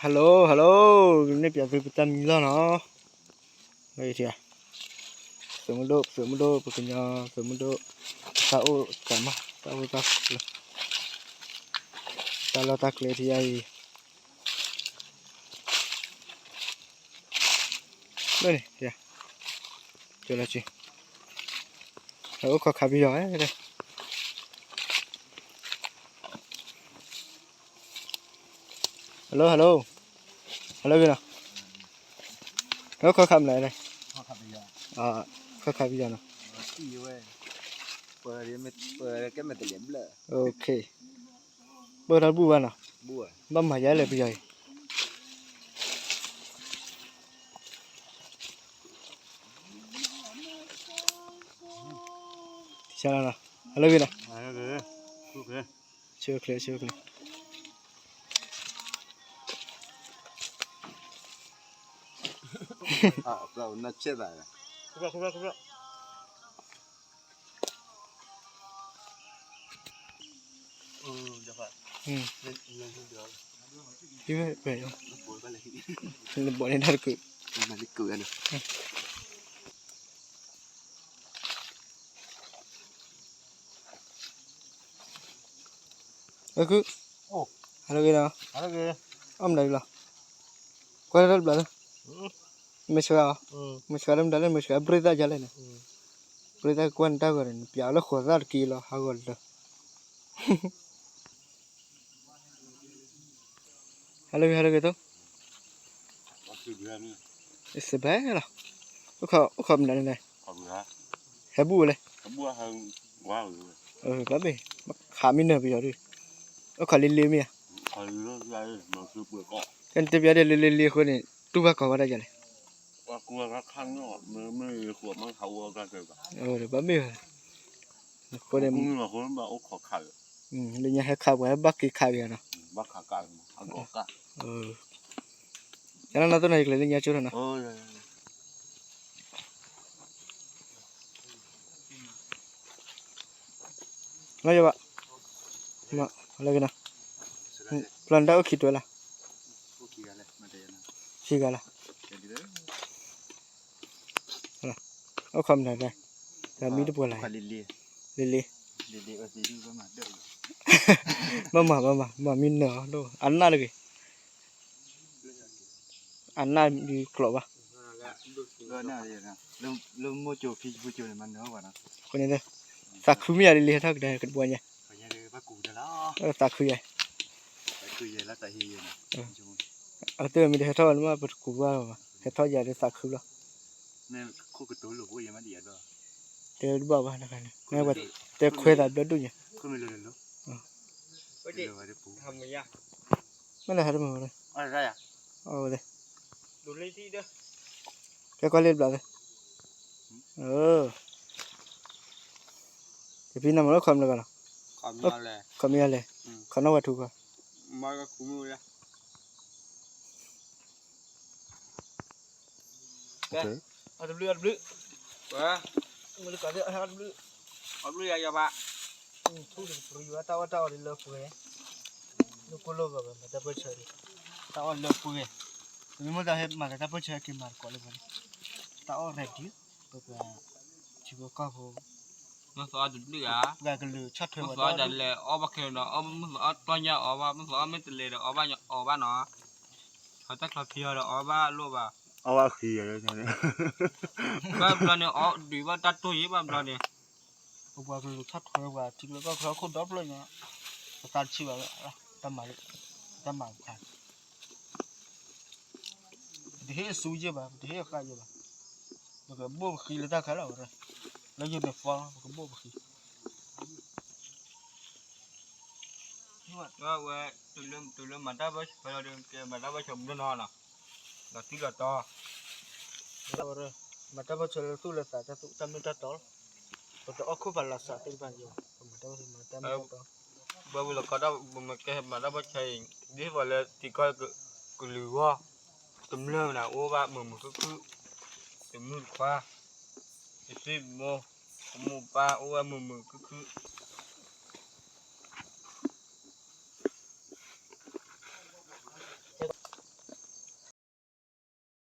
Hello hello, န့ၣ်ပျးသုပတၢ်မံလီၢ်နီၤ. သုးမုၢ်ဒိၣ် သုးမုၢ်ဒိၣ် ပကညီသုးမုၢ်ဒိၣ်, တၢ်အိၣ်တၢ်မး တၢ်အိၣ်တၢ်ကျဲ, တၢ်လီၢ်တၢ်ကျဲထံအံၤ န့ၣ် ကလီၤစ့, အိၣ်ခိးခးပယီၤ, hello hello, hello ဂ့ၤနီၤ, အိၣ်ခိးခးမနုၤလဲၣ်, ခိးခးပယီၤနီၤ, ပၢ်တၢ်ဘူၣ်ဘၣ်နီၤ, ဘၣ်မၤယါလဲၣ်ပယီၤအံၤ hello ဂ့ၤနီၤ, ဆၢချ့ဆၢချ့, ဘၣ်န့ၣ်တၢ်တကုး, အကု, hello ဂ့ၤနီၤ, အီၣ်မနုၤလီၤ, ကွၢ်တၢ်တဘျီလၢ မ့ၢ်စှၤအီၤ, မ့ၢ်စှၤလၢမတၤလဲၣ် မ့ၢ်စှၤဘြ့ၣ်သၣ်ယါလဲၣ်န့ၣ်, ဘြ့ၣ်သၣ်ကွၢ်နတၢ်ဂီၤန့ၣ် နပျးလၢဃိးသၣ်တက့ၢ်လီၤ ဟးဂီၤလၢ hello hello ဂ့ၤသိ, စဘဲလီၤ, အိၣ်ခိးမနုၤလဲၣ်, ဟဲဘူၣ်ဝဲလဲၣ်, ဘၣ်ဘ့ၣ်, ခးမံနၢၤပယီၤဒုး, အိၣ်ခိးလ့လ့မ့ၢ်ဧါ, ကဲနတဲပယီၤဒ်လ့လ့လ့အဃိန့ၣ် တူၢ်ဘၣ်ကီးဝဲဒၣ်ယၤလဲၣ်, ဘၣ်မ့ၢ်, အဃိန့ၣ် လၢညါဟဲခးပှၤဟဲဘၣ်က့ၤခးက့ၤနီၤ, ယနီၢ်နီၢ်သိၣ်နီၤ ယကလဲၤလၢညါကၠိထီၣ်နီၤ, လၢယဘၣ်, လၢကနီၤ, ပျီနတၢ်အိၣ်ခံတွဲလၢ, ခံဂၤလၢ, အိၣ်ခိးမနုၤလဲၣ်, တၢ်မံတပှဲၤလၢ်, လ့လ့, ဘၣ်မၤ ဘၣ်မၤ မၤမံနၢၤအီၤဒိၣ် အနၢ်တဂ့ၤ, အနၢ်ဒုးကျိးဘၣ်, လၢမိၢ်ကၠိဖံဖုကၠိန့ၣ်မၤနၢၤအီၤဘၣ်နီၤ, အဃိန့ၣ်, သးခုမ့ၢ်ယၤလံလံဟဲထီၣ်ကဒါကတဘိညါ, သးခုယၤ, သးခုယၤ, အကတၢၢ်မ့ၢ်တဟဲထီၣ်ဘၣ်န့ၣ်မး ပတကူဘၣ်ဘၣ်, ဟဲထီၣ်ယၤဒီးသးခုလီၤ, တဲတဘၣ်ဘၣ်တခါန့ၣ်, တဲခွဲးသးဘျီဒိၣ်ညါ, မ့ၢ်လဲၤဟးတမုာ်ဝဲလဲၣ်, ကဲကွၢ်လ့တဘျီသ့, တဖံနၤမၤလၢခီမ့ၢ်လၢၤဂၤလီၤ, ခီမ့ၢ်လဲၣ်, ခီနီၢ်ဝဲထူခီ, အတဘျုး အတဘျုး, မ့ၢ်လၢကးသ့ၣ် အတဘျုး, အဘျုးယၤယၤဘၣ်, ထူတပရံဝဲတၢ်အီၣ်တၢ်အီဒ်လၢပှဲၤ, လၢကိၣ်လၢဂီၤဘၣ် မၤတၢ်ပၢၢ်ဆၢဒ်, တၢ်အီၣ်လၢပှဲၤ, ပမ့ၢ်မ့ၢ်တၢ်ဟဲမၤတၢ်ပၢၢ်ဆၢဟဲက့ၤမၤတကိးလၢပှဲၤန့ၣ်, တၢ်အီၣ် ready, ပပှၤ ထံဖိကီၢ်ဖိ, မ့ၢ်သီအီၣ်တဘျုးဧါ, ပှၤကလုာ်ဆီၣ်ထွဲဝဲဒၣ်လဲၣ် အီၣ်ဘၣ်ခဲလၢာ်နီၤ, မ့ၢ်သီအီၣ်တီၢ်ညၣ်အီၣ်ဘၣ်, မ့ၢ်သီအီၣ်မ့ၢ်တလဲၤဒီးအီၣ်ဘၣ်အီၣ်ဘၣ်နီၤ, ဟီတၢ်ချီဖံအီၤဒီးအီၣ်ဘၣ်လိၣ်ဘၣ်, ဘၣ်ဘျီန့ၣ် အီၣ်ဒုးဘၣ်တၢ်တိၢ်ယံၤဘၣ်ဘျီန့ၣ်, ပပှၤကလုာ်ဆီၣ်ထွဲပှၤထံဖိကီၢ်ဖိခိၣ်ဒီဖျၢၣ်ညါ, ပသးတဆံးဘၣ်, တၢ်မၤ, တၢ်မၤတခါ ပတဟ့ၣ်အစုယဲၢ်ဘၣ်, ပတဟ့ၣ်အဃၣ်ယဲၢ်ဘၣ်, ပကဘိၣ်ပဃံလၢတ၁်ခါလီၤဝဲ, လၢ uniform ပကဘိၣ်ပဃံ, ဝဲ, တုၤလၢမၤတၢ်ပၢၢ်ဆၢလီၤဒီး ကဲမၤတၢ်ပၢၢ်ဆၢမုၢ်နီၤနီၤ, လီၤတံၢ်လီၤတီ, မၤတၢ်ပၢၢ်ဆၢလၢသူၣ်လၢသးတၢ်သူၣ်တၢ်မ့ၢ်တၢ်တီလီၤ, ပတအီၣ်ခိၣ်ဖးလီၤစးသ့ၣ်တဖၣ်န့ၣ်, ပမၤတၢ်ပၢၢ်ဆၢမၤတၢ်မ့ၢ်တၢ်တီ ဘၣ်ဝံၤလီၤခီဒီး ပမ့ၢ်ကဲမၤတၢ်ပၢၢ်ဆၢအံၤ ဒ်သိးလၢတံၤကီၢ်ကလုာ်ဂီၢ် ကမျၢၢ်မနုၤ အိၣ်ဘၣ်မုာ်မုာ်ခုၣ်ခုၣ်, တမုၢ်တခွါ, ယသ့ၣ်မိၢ်, ပမိၢ်ပပၢ်အိၣ်ဝဲမုာ်မုာ်ခုၣ်ခုၣ်,